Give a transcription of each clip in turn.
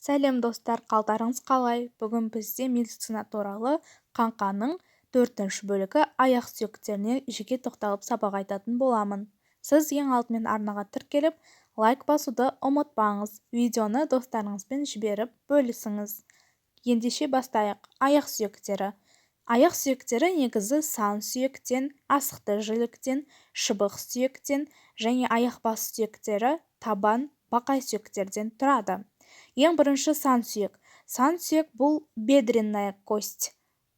Сәлем, достар! Қалдарыңыз қалай? Бүгін бізде медицина туралы қаңқаның төртінші бөлігі, аяқ сүйектеріне жеке тоқталып, сабақ айтатын боламын. Сіз ең алдымен арнаға тіркеліп, лайк басуды ұмытпаңыз, видеоны достарыңызбен жіберіп, бөлісіңіз. Ендеше бастайық. Аяқ сүйектері. Аяқ сүйектері негізі сан сүйектен, асықты жіліктен, шыбық сүйектен және аяқ бас сүйектері, табан, бақай сүйектерден тұрады. Ең бірінші сан сүйек. Сан сүйек бұл бедренная кость,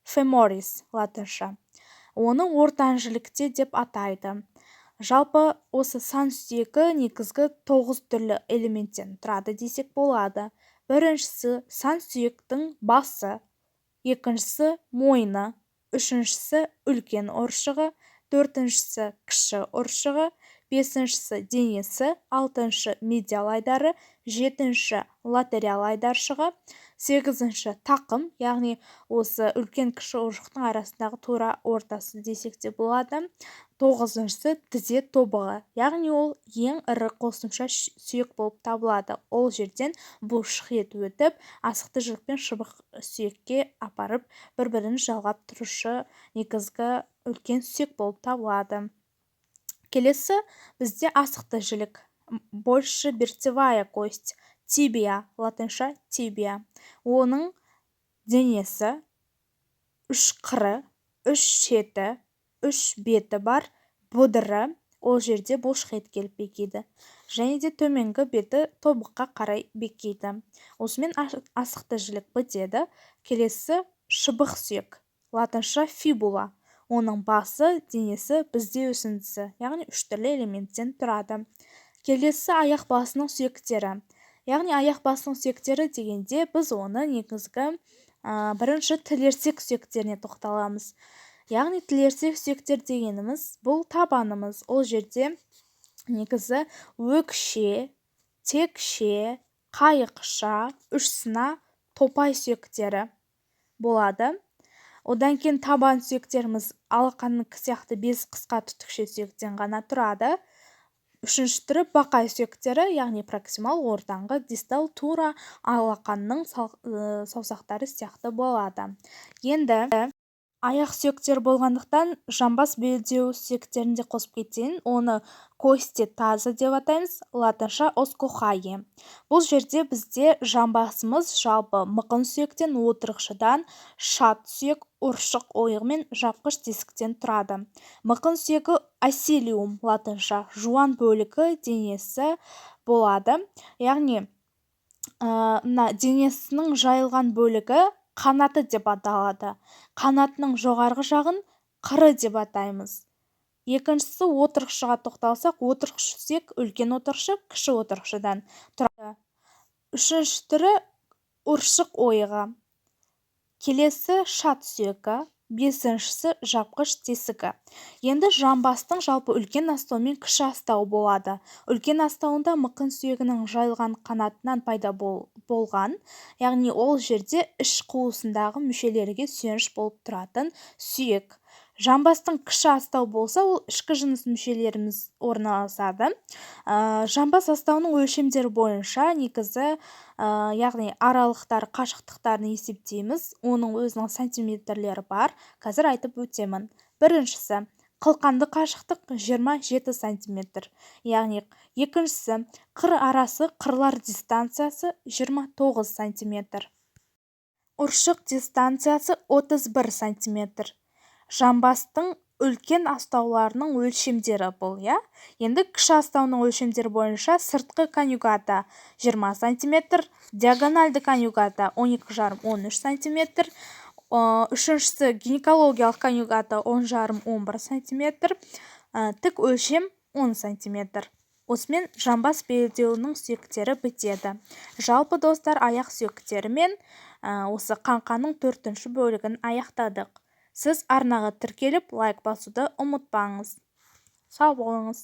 femoris латынша. Оны ортан жілікте деп атайды. Жалпы осы сан сүйегі негізгі тоғыз түрлі элементтен тұрады десек болады. Біріншісі – сан сүйектің басы, екіншісі – мойны, үшіншісі – үлкен ұршығы, төртіншісі – кіші ұршығы, бесіншісі – денесі, алтыншы – медиал айдары, жетінші – латерал айдаршығы, сегізінші – тақым, яғни осы үлкен, кіші ұршықтың арасындағы тура ортасы десек те болады, тоғызыншысы – тізе тобығы, яғни ол ең ірі қосымша сүйек болып табылады. Ол жерден бұлшық ет өтіп, асықты жілік пен шыбық сүйекке апарып, бір бірін жалғап тұрушы негізгі үлкен сүйек болып табылады. Келесі бізде асықты жілік, большеберцевая кость, tibia латынша, tibia. Оның денесі, үш қыры, үш шеті, үш беті бар, бұдыры, ол жерде бұлшық ет келіп бекиді және де төменгі беті тобыққа қарай бекиді. Осымен асықты жілік бітеді. Келесі шыбық сүйек, латынша fibula. Оның басы, денесі, бізде өсіндісі, яғни үш түрлі элементтен тұрады. Келесі аяқ басының сүйектері. Яғни аяқ басының сүйектері дегенде, біз оны негізгі бірінші тілерсек сүйектеріне тоқталамыз. Яғни тілерсек сүйектер дегеніміз бұл табанымыз. Ол жерде негізі өкше, текше, қайықша, үш сына, топай сүйектері болады. Одан кейін табан сүйектеріміз алақаннікі сияқты бес қысқа түтікше сүйектен ғана тұрады. Үшінші түрі бақай сүйектері, яғни проксимал, ортаңғы, дистал, тура алақанның саусақтары сияқты болады. Енді аяқ сүйектері болғандықтан, жамбас белдеу сүйектерін де қосып кетейін. Оны кости таза деп атаймыз, латынша os coxae. Бұл жерде бізде жамбасымыз жалпы мықын сүйектен, отырықшыдан, шат сүйек, ұршық ойығы мен жапқыш тесіктен тұрады. Мықын сүйегі os ilium латынша, жуан бөлігі денесі болады. Яғни мына денесінің жайылған бөлігі қанаты деп аталады. Қанатының жоғарғы жағын қыры деп атаймыз. Екіншісі отырықшыға тоқталсақ, отырықшы сүйек үлкен отырықшы, кіші отырықшыдан тұрады. Үшінші түрі ұршық ойығы. Келесі шат сүйегі, бесіншісі жапқыш тесігі. Енді жамбастың жалпы үлкен астауы мен кіші астауы болады. Үлкен астауында мықын сүйегінің жайылған қанатынан пайда болған, яғни ол жерде іш қуысындағы мүшелерге сүйеніш болып тұратын сүйек. Жамбастың кіші астауы болса, ол ішкі жыныс мүшелеріміз орналасады. Жамбас астауының өлшемдері бойынша негізі, яғни аралықтар, қашықтықтарын есептейміз. Оның өзінің сантиметрлері бар, қазір айтып өтемін. Біріншісі қылқанды қашықтық 27 сантиметр, яғни екіншісі қыр арасы, қырлар дистанциясы 29 сантиметр, ұршық дистанциясы 31 сантиметр. Жамбастың үлкен астауларының өлшемдері бұл, иә. Енді кіші астауының өлшемдері бойынша сыртқы конъюгата 20 сантиметр, диагональды конъюгата 12,5-13 сантиметр, үшіншісі гинекологиялық конъюгата 10,5-11 сантиметр, тік өлшем 10 сантиметр. Осымен жамбас белдеуінің сүйектері бітеді. Жалпы, достар, аяқ сүйектері мен осы қаңқаның төртінші бөлігін аяқтадық. Сіз арнаға тіркеліп, лайк басуды ұмытпаңыз. Сау болыңыз!